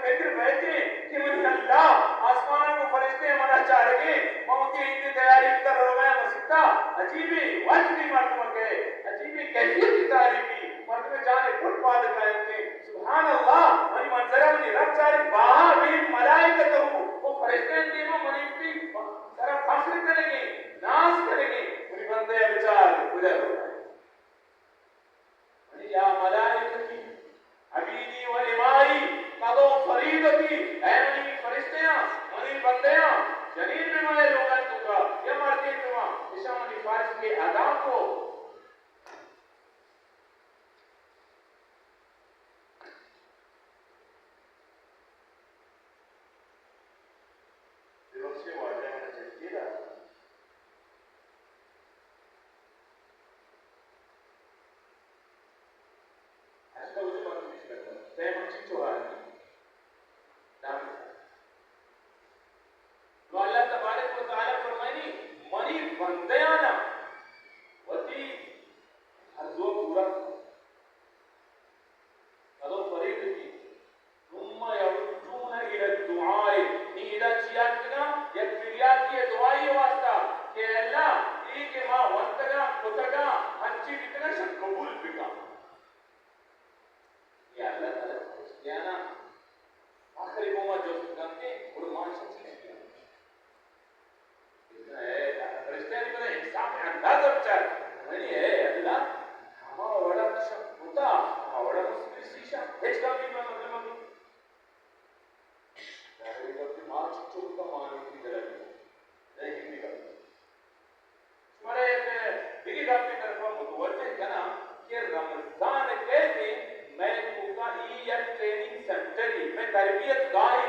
فکر بہتے کہ منی اللہ، آسماناں گوں فرشتے منا چارگے، من وتی عید تیاری کتا روگا مسیتا۔ عجیبیں وجدی مردم کہے، عجیبیں کیفیتی تعریفی، مردم جان پٹ پاد کائنتے۔ سبحان اللہ، منی منظرہ منی رب چارے، باہا بی ملائکتہ، وہ فرشتے دیما منی وتی سرا فخر کنگے، ناز کنگے، منی بندے بچار کجا روگا۔ منی یا ملائکتی، عبیدی و امائی، قد و فریدتی، اے منی فرشتیاں، منی بندیاں، جنین بہ مئے لوگانی توکا یا مردین بہ ما، اشاں منی فرض کے ادا کو۔ ببخشے واجہ، من چٹکے دات۔ اچھا، واجہ من چٹکے دات۔ تے من چی چوہا دی؟ دام۔ نو اللہ تبارک و تعالی فرمائنی، منی بندیانا وتی ارزو پورا کن۔ قد و فریدتی، ثم یردون الی الدعاء، نی ادا چی آتکگاں؟ یک فریادی دعائی واسطہ کہ اے اللہ، اے کہ ما ونتگاں، کتگاں، ہنچی بیتگاں، شر قبول بکن۔ یا اللہ تعالی فرشتیانا آخری گوما جست کنتے، اور ما شر چی بیتگاں؟ اے فرشتہ نے پدا انصاف انداز بچار۔ منی اے اللہ، ہما وڑا شک کتا، ہما وڑا مسکری سیشا، ہچ کمی میں مطلب مطلب۔ ظاہری طور پہ ما چچو کتا مانی کی دلال۔ نہیں، ہندی کا۔ شمارا یک دگہ گپے طرفا متوجہ کناں کہ رمضان کیتے مئے توکا ای یک ٹریننگ سینٹر ای، مئے تربیت گاہ ای۔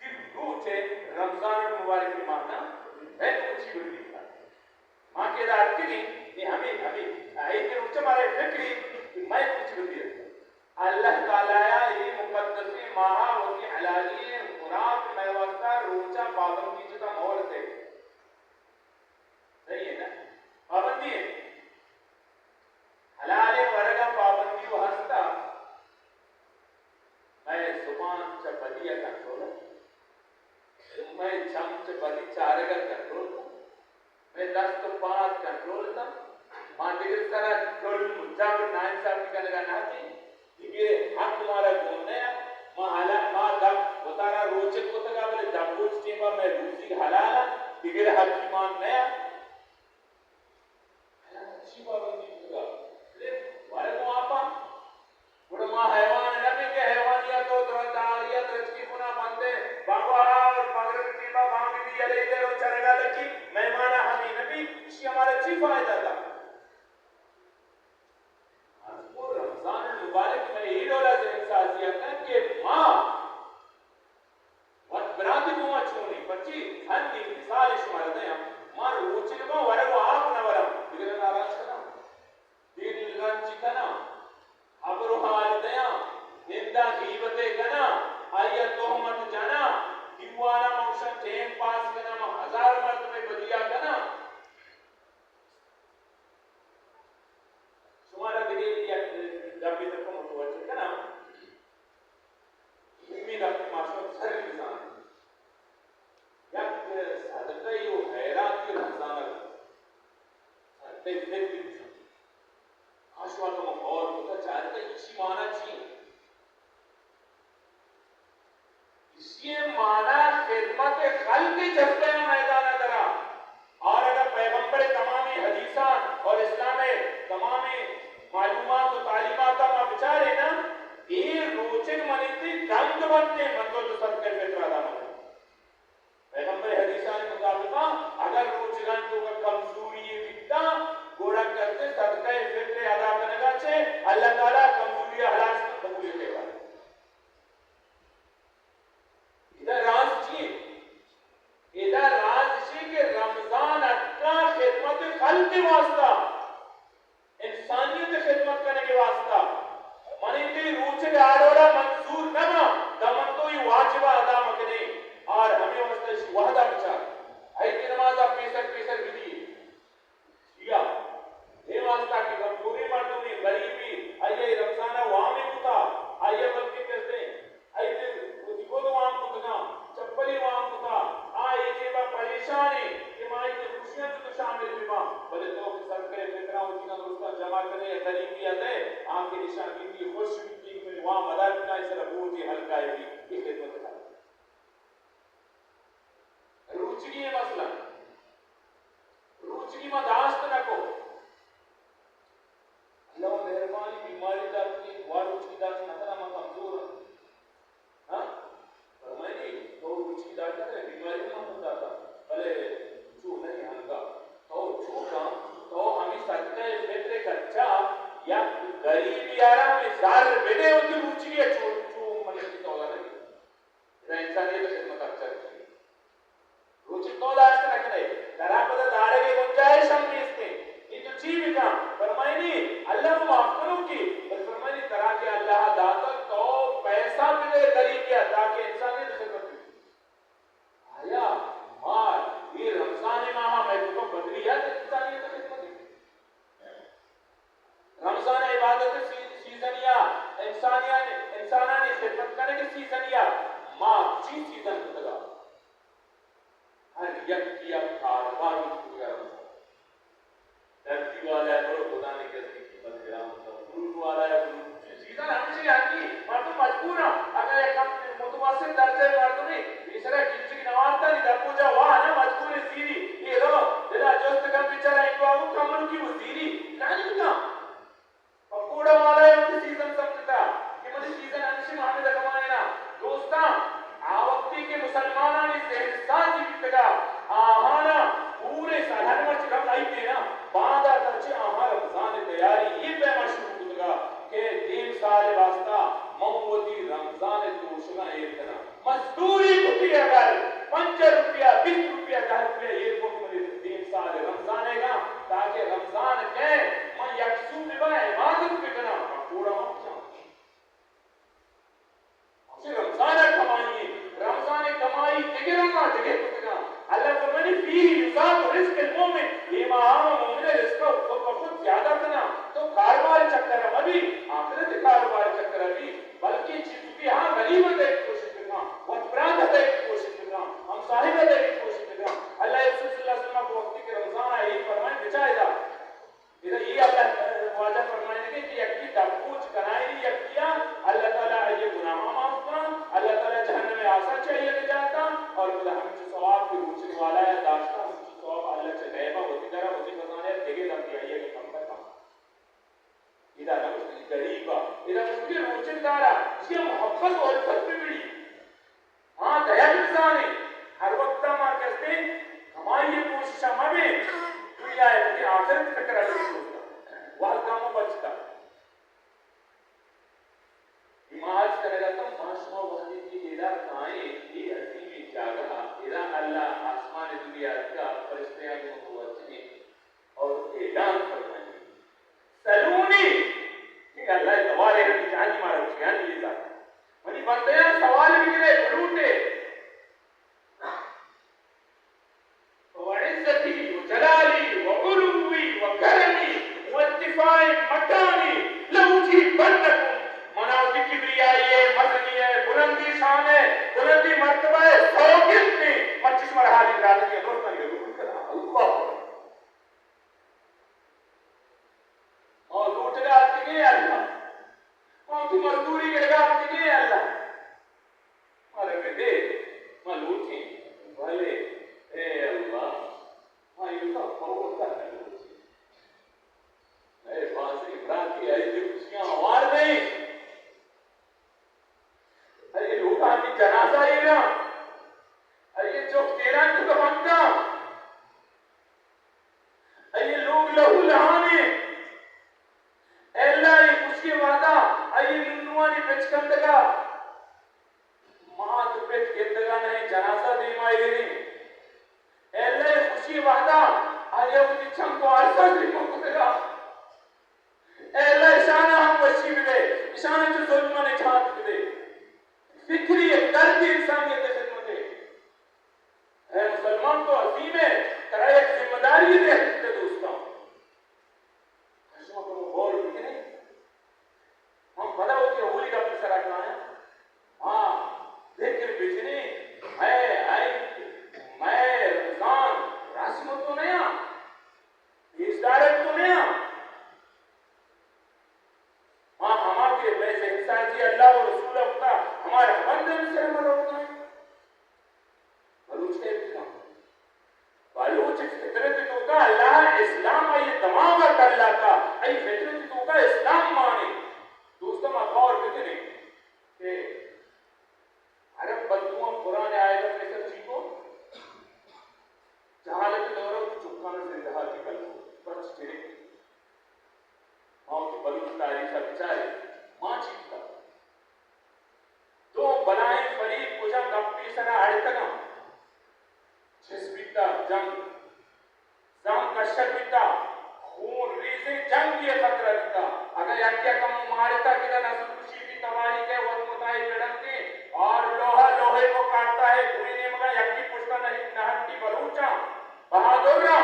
سی روچ رمضان المبارک ماہ نا مئے توکا چی بدلی بوتا؟ ما کہ ادا اتکگیں، نی ہمے، ہمے، آئی کہ روچ مارا فکر ای کہ مئے توکا چی بدلی بوتا۔ اللہ تعالی ای مقدسیں ماہ وتی حلالی خوراک مئے واسطہ روچا پابندی جتا مہر دے۔ صحیح ہے نا؟ پابندی ہے۔ حلالیں ورگاں پابندی و ہستا، مئے زبان چہ بدی ء کنٹرول ات، مئے چم چہ بدی چارگ ء کنٹرول ات، مئے دست و پاد کنٹرول ات، ما دگہ سرا ظلم، جبر، ناانصافی کنگ ء نہ اتیں۔ دگرے حق مارا گون نہ انت۔ ما حلا-، ما دپ وتارا روچگ کتگ ء بلے دپ روچ ٹیم ء مئے روزی حلال انت، دگرے حقی مان نہ انت۔ حیوان چی پابندی کتگ ء بلے ورگ و آپ ء۔ گڑا ما حیوان نہ بیں کہ حیوانیت و درندہ آریت رچکی کنا بندے بانگو آ اور مغرب ٹیم ء بانگ بی یلے دے رو چرگا لگی مہمان ء ہمیں نہ بی، اشی ہمارا چی فائدہ تھا؟ مذکور رمضان المبارک میں اے ڈولا ذہن سازی ء کن کہ ما وت برات گوما چونیں، پرچی ہنی مثال شمارا دیاں، ما روچگاں ورگ و آپ نہ وراں، دگراں ناراض کناں، دل رنج کناں، حبر و حال دیاں، نندا غیبتے کناں، آئی ء تہمت جناں، دیوانا ما گوشاں ٹیم پاس کناں، ما ہزار مردمے بدیا کناں۔ شمارا دگہ یک گپے تک متوجہ کناں۔ دومی گپ ما شما سر بزانیں۔ یک صدقہ و خیرات رمضان ء، صدقہ فطر بزانیں۔ آ شما تو غور کتا چارتا ایشی معنی چی انت؟ ایشی معنی خدمت خلق جذبہ میدان درا۔ اور اگر پیغمبر تمام حدیثان اور اسلام تمام معلومات و تعلیمات ما بچارے نا، اے روچگ منی تی دنگ بنتے من تو صدقہ فطر ادا مکن۔ پیغمبر حدیثان مطابقا اگر روچگان تو کا کمزوری بیتا، گوڑا کرتے صدقہ فطر ادا کنگا چے اللہ تعالی کمزوری حلاس قبول کرے۔ ادا راز چی انت؟ ادا راز چی کہ رمضان اتکا خدمت خلق واسطہ، انسانیت خدمت کنگ واسطہ۔ من تی روچگ آڈولا منظور نہ باں، دمن تو ای واجبہ ادا مکنے۔ اور ہمیں واسطہ اسی وحدہ بچار۔ ایتی نمازا پیسر پیسر بدی۔ یا اے واسطہ کہ کمزوری مردمی، غریبی، آئی مہربانی بیماری داتگی، وار روچی داشت نہ کناں، من کمزور ہاں۔ ہاں؟ فرمائنی، تو روچی داشت نہ کنئے، بیماری من کم داتا، بلے چو نہیں ہنگا۔ تو چو کن، تو ہمیں صدقہ فطر کچا یک غریبی آرا ہمیں زر بدے، وتی روچی ہے، چو، چو من کی تولا نہیں۔ ادا انسانیت خدمت اکثر کی۔ روچی تو داشت نہ کنئے، ترا پدا دارگ ء گنجائش ہم نیست انت۔ نی تو چی بکن؟ فرمائنی، اللہ معاف کنوکی، بل فرمائنی، ترا کہ اللہ داتگ، تو پیسہ بدے غریبی ء تاکہ انسانیت خدمت بی۔ آیا مال، یہ رمضان ماہ میں تو بدلی ہے انسانیت خدمت بی؟ رمضان عبادت سی-، سیزنیا، انسانیان، انسانانی خدمت کنگ سیزنیا، ما چی سیزن کتگا؟ ہر یکیا کاروبار کتگا رمضان۔ دردی والا برو خدا نے کسی قیمت گران کتگ۔ فروٹ والا یا فروٹ، چی سیزن ہمیشہ آتی، مردم مجبور ہیں۔ اگر یک کم متوسط درجہ مردمی پیسرا کلچگی نوارتا نی در پوجا واہ نہ مجبور زیری۔ یہ رو دلا جست کم بیچارہ انگو کمل کی وہ زیری۔ لانی کم پکوڑا والا ء وتی سیزن سمجھتا کہ منی سیزن ہمیشی، ما ہمدا کمائینا۔ دوستاں، آ وقتی کہ مسلمانانی ذہن سازی بیتگا، آہانا پورے سال، ہر مرچی رمضان عید دینا، باندا ترچے آہاں رمضان تیاری یہ پیما شروع کتگا کہ دیم سال واسطہ من وتی رمضان توشگاں ایر کناں۔ مزدوری کتی اگر پنجاہ روپیہ، بیست روپیہ، دہ روپیہ ایر کت منی دیم سال رمضان ء گا، تاکہ رمضان کئے من یک سو ببا عبادت بکناں، پکوڑا من بچاں۔ ہمشی رمضان ء کمائی، رمضان ء کمائی دگہ رنگا دگہ کتگاں۔ اللہ فرمانی، فیہ یضاعف رزق المؤمن، یہ ماہ مومن رزق کو بخود زیادہ کنا۔ تو کاروبار چکر مبی، آخرت کاروبار چکر بی۔ بلکیں چیزے ہاں غریب ء دئیگ ء کوشش بکن، وت برات ء دئیگ ء کوشش بکن، ہمساہگ ء دئیگ ء کوشش بکن۔ اللہ ء رسول صلی اللہ علیہ وسلم ء وقتی کہ رمضان ء عید فرمائیں بچا ادا، ادا یہ اللہ واجہ فرمائنگے کہ یکی دپ پوچ کنائینی یکیا، اللہ تعالی آئی گناہ معاف کن، اللہ تعالی جہنم آسا چہ آئی نجات دن، اور پدا ہمچو ثواب کہ روچن والا ء داشتہ، ہمچو ثواب اللہ چہ غیبا وتی درا وتی خزانہ ء دگہ دم دیائی ء کم بکن۔ ادا نہ گوشتی غریب ء، ادا گوشتی روچن دار ء، چیا محبت و الفت بہ بڑی۔ ما دیا بزانیں، ہر وقت ما کستے کمائی ء کوشش ء مہ بیں، دنیا ء بلکہ آخرت ء فکر ء بہ بیں دوستاں۔ وہد گامو بچتا۔ ما عرض کنگ ء اتاں، ما شما وہدے کہ ادا کائیں، اے عظیمیں جاگہ ء، ادا اللہ آسمان ء دنیا اتکا، فرشتیاں گوں متوجہ ایں اور اعلان فرمائیں۔ سلونی، کہ اللہ ء توار ء ہمے جہانی مارا گوشگانی یہ ذات۔ منی بندیاں سوال بگرے، بلوٹے۔ وعزتی وجلالی وعلوی وکرمی وارتفاع مکانی لأجیبنکم۔ منا وتی کبریائی ء، مزنی ء، بلندی شان ء، بلندی مرتبہ ء سوگند دیں، من چہ شمارا حالی براتگی ء دوستانی گلو کن کناں۔ اللہ اکبر۔ ما لوٹگا اتکگیں اللہ، ما وتی مزدوری گرگا اتکگیں اللہ، مارا بدے، ما لوٹیں، بلے اے اللہ، ما ایوکا فوت نہ لوٹیں۔ اے بازیں براتی، اے دل خوشیاں ہوار نہیں۔ اے لوگانی جنازہ ایراں، اے چوک تیران تو بنداں۔ آئی لوگ لہو لہانے، اے اللہ ء خوشی وہدا آئی ننوانی پچ کندگا، مات پت گندگا نہ، جنازہ دیما ایریں۔ اے اللہ ء خوشی وہدا آئی وتی چنگ و ارسا دیما کتگا۔ اے اللہ اشانا ہم وشی بدے، اشانا چو ظلم نجات بدے۔ فکری یک دردی انسانیت خدمتے۔ اے مسلمان تو عظیم ہے، ترا یک ذمہ داری دے ہستے دوستاں۔ شما کمو غور بکنے۔ ہم پدا وتی اولی گپ سرا کایاں۔ ہاں، ذکر بجنے، مئے عید، مئے رمضان، رسم تو نیا، پیش دارت تو نیا۔ ما ہما کہ مئے ذہن سازی اللہ و رسول ء کتا، ہما رہبند ہم سر ما روکتا ہے۔ بلوچ کہتے ہیں، بلوچ فطرت توکا اللہ اسلام آئی دماغ ء تلاتا، آئی فطرت توکا اسلام بچارے، ما چی کتا؟ دو بلاہیں فریق کجام گپے سرا اڑتگاں، چست بیتا جنگ، زہم کشگ بیتا، خون ریزیں جنگے ءِ خطرہ بیتا۔ اگاں یکے ءَ کمو مارتا، گڑا نسل کشی بیت، تباہی کئیت، وت متاہی جڑنتیں اور لوہا لوہے کو کاٹتا ہے۔ دوئیں نیمگا یکے پشتا نہ، نہٹی بلوچاں، بہادراں،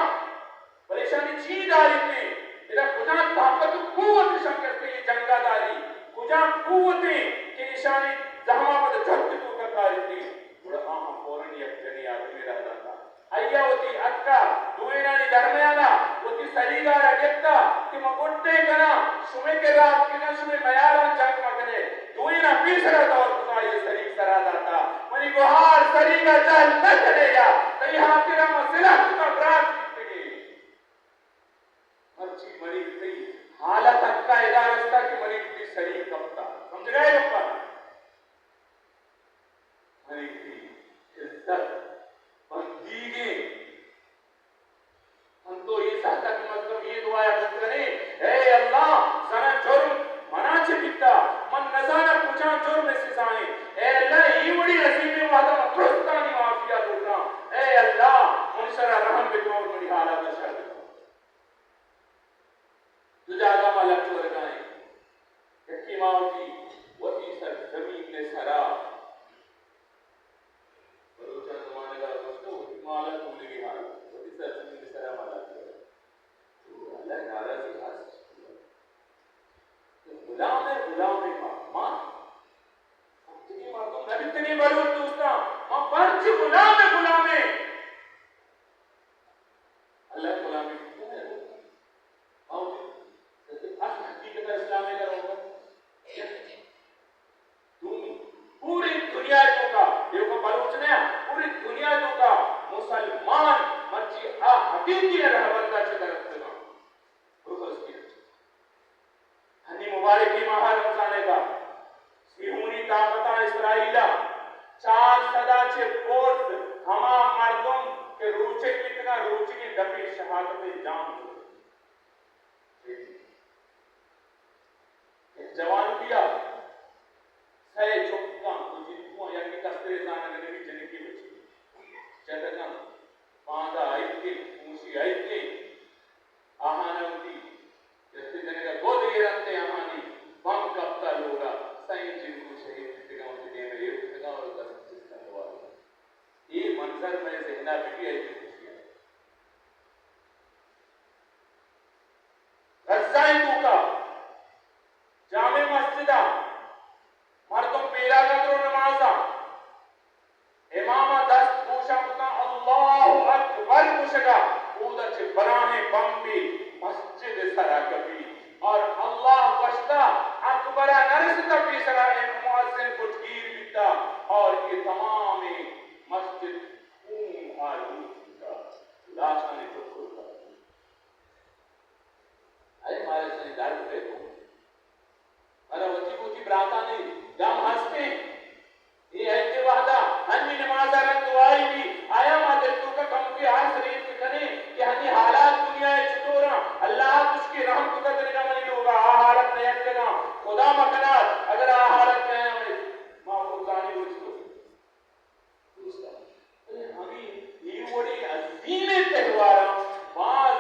بلے ایشانی چی داریت؟ ادا کجام طاقت و قوت ایشان کہ استیں اے جنگا داری؟ کجام قوت ایں کہ ایشانی زہما پد جھد توکا کاریت؟ گڑا آہاں فوراً یک جنیں آدمے راہ داتا۔ آئیا وتی اتکا، دوئینانی درمیانا وتی سریگا را گپتا کہ ما گٹے کناں، شمے کرا اتکگاں، شمے میاراں جنگ مکنے۔ دوئینا پیسرا دور کتا، آئیے سریگ سرا داتا، منی گوہار سریگا جہل نہ جنے یا، تئی ہاترا ما سلاہ کتا برات بیتگیں۔ مرچی منی تئی حالت حقا ادا رستا کہ منی تئی سری کپتا۔ سمجھگائے گپا؟ منی تئی عزت بندیگیں۔ ہم تو اے ساعتا کہ مطلب اے دعایا بکنے، اے اللہ، زنا جرم منا چہ بیتا، من نزاناں کجام جرم سزائیں۔ اے اللہ، اے وڑی عظیمیں وہدا من درستانی معافیا لوٹاں۔ اے اللہ، من سرا رحم بکن اور منی حالات شر بکن۔ دو جاگہ ما لٹ ورگا ایں۔ یکے ما وتی، وتی سرزمین ءِ سرا، بلوچاں زمانگ ءَ گوشتہ، وتی مال ءَ تولگی حال، وتی سرزمین ءِ سرا ما لٹ ورگا ایں۔ تو اللہ ناراضی ہست۔ غلام ءِ، غلام ءِ ما، ما وقتی مردم نہ بیتگیں بلوچ دوستاں، ما پرچہ غلام ءِ، غلام ءِ۔ اللہ ءِ غلامی کتگ۔ ما وتی اصل حقیقت اسلام ءِ در ہوگا۔ دومی، پوری دنیا ءِ توکا، ایوکا بلوچ نہ، پوری دنیا ءِ توکا مسلمان مرچی آ حقیقی رہبندا چہ در اتکگاں۔ برو فلسطین۔ ہنی مبارکی ماہ رمضان ءِ تہا صہیونی طاقتاں اسرائیل ءَ چار سد ءَ چہ برز ہما مردم کہ روچگ بیتگاں، روچگیں دپی شہادت ءِ جام زرت۔ یک جوانکیا سئے چکاں، دو جنکواں، یکے کسترے زانگ نبی، جنکے بچے جتگاں، باندا ائیتیں، پوشی ائیتیں، آہانا وتی جستے جنگا گد ایر انت، آہانی بم کپتا لوگا، سئیں جنکو شہید بیتگاں، وتی دیم ایر کتگاں اور دست چستاں دوار۔ اے منظر مئے ذہنا بگی ائیتیں خوشی۔ غزہ ءِ توکا جامع مسجد ءَ مردم پیداگ اترو نماز ءَ، امام ءَ دست گوشاں کتاں، اللہ اکبر گوشگا، اودا چہ بلاہیں بمبے مسجد ءِ سرا کپی اور اللہ گوشتا، اکبر ءَ نرستا پیسرا مؤذن گٹگیر بیتا اور اے تمامیں مسجد خون آلود بیتا، لاشانی ٹکر بیتا۔ اے مارا چنی درد بے کو۔ مارا وتی وتی براتانی گم ہستیں۔ اے ایتے وہدا ہنی نماز ءَ رند دعائی بی، آیا ما دل توکا کمکے آس ریت بکنیں کہ ہنی حالات دنیا ءَ چطوراں؟ اللہ ءَ تشکی رحم کتا دنگا منی لوگا، آ حالت نیتکگاں۔ خدا مکنات اگر آ حالت کئے ہمیں ما خودانی روچ کو۔ دوستاں، بلے ہمے اے وڑیں عظیمیں تہواراں باز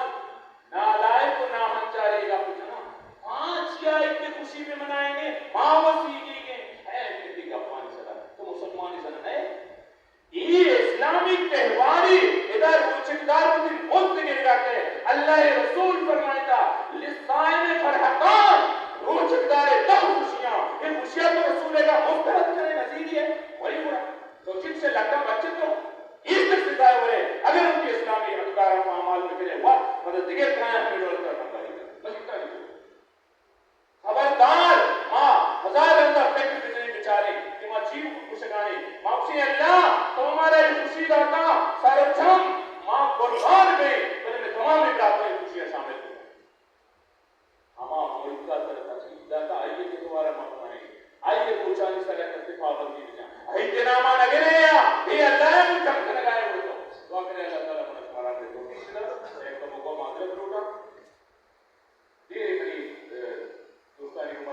نالائق و ناہنجار اے گپ جناں، ما چیا ایتے خوشی بہ منائینیں، ما وسیگیگیں، اے گندی گپانی سرا تو مسلمانی زن نئے؟ اے اسلامی تہوارے، ادا روچگدار وتی مزد گرگا کئے۔ اللہ ءِ رسول فرمائتا، للصائم فرحتان، روچگدار ءَ دہ خوشیاں، اے خوشیاں تو رسول ءَ مسترد کرے نزیری ہے، ولی گڑا تو چنچے لٹاں بچت تو ایست سزا ورے، اگر وتی اسلامی اقداراں پامال بکنے، وا پدا دگہ کایاں ہمے ڈول ترا بمباری کن۔ بلکہ کاری تو۔ خبردار، ما ہزار رندا فکر بجنیں بچاریں کہ ما چی گوشگانیں۔ ما گوشیں اللہ تو مارا اے خوشی داتا، سر و چم ما قربان بیں، بلے مئے تمامیں براتاں اے خوشی ءَ شامل کن۔ ہما ملک ءَ سر تکلیف داتا، آئی ءِ تہوار ءَ ما بمنیں، آئی ءِ روچانی سر ءَ کسے پابندی بجن، آئی ءِ نام ءَ نگرے یا، اے اللہ ءَ من جنگ کنگا ہے بولتا۔ دعا کرے اللہ تعالیٰ من شمارا دے توفیق بدار۔ اے کمو کو معذرت لوٹا۔ دیر منی، اے، دوستانی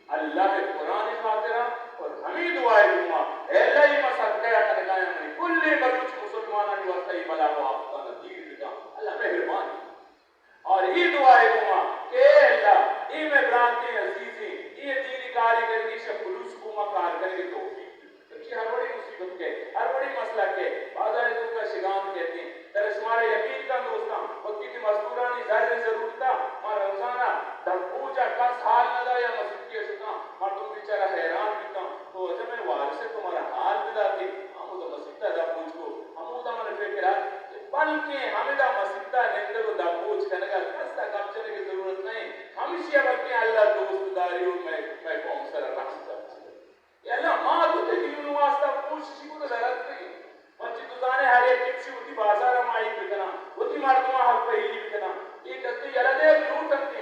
اللہ ءِ قرآن ءِ خاطرا اور ہمے دعا ءِ گوما، اے اللہ، اے ما صدقہ ءَ کنگا آں، منی کلیں بلوچ مسلمانانی واسطہ اے بلا و آفتانا دیر بکن۔ اللہ مہربانی۔ اور اے دعا ءِ گوما کہ اے اللہ، اے مئے براتیں عزیزیں، اے دینی کارے کنگی، شہ خلوص گوما کار کنگی توفیق دے۔ پرچی ہر وڑیں مصیبت کئے، ہر وڑیں مسئلہ کئے، بازار ءِ توکا شگان کئیت۔ ترا شمارا یقین کن دوستاں، وقتی کہ مزدورانی زر ءِ ضرورت ءَ، ما رمضان ءَ دپ بوج ءَ کس حال نہ دات یا مسیتی ءَ شتاں، مردم بیچارہ حیران بیتاں، تو واجہ مئے وارث ءَ تو مارا حال بداتیں، ہمودا مسیت ءَ دپ بوج کو، ہمودا من فکر ات کہ بلکیں ہمدا مسیت ءَ نندگ و دپ بوج کنگ ءَ کس ءَ گپ جنگ ءِ ضرورت نہ انت، ہمشی ءَ بلکیں اللہ دوست داری و مئے، مئے قوم سر ءَ رحم کنت۔ اے اللہ، ما تو تئی دین واسطہ کوشش کو درد نہیں۔ مرچی تو زانے ہر یک کپشی وتی بازار ءَ ماہیگ بکناں، وتی مردماں حق پہیلی بکناں۔ اے کسے یلہ دے لوٹ انت۔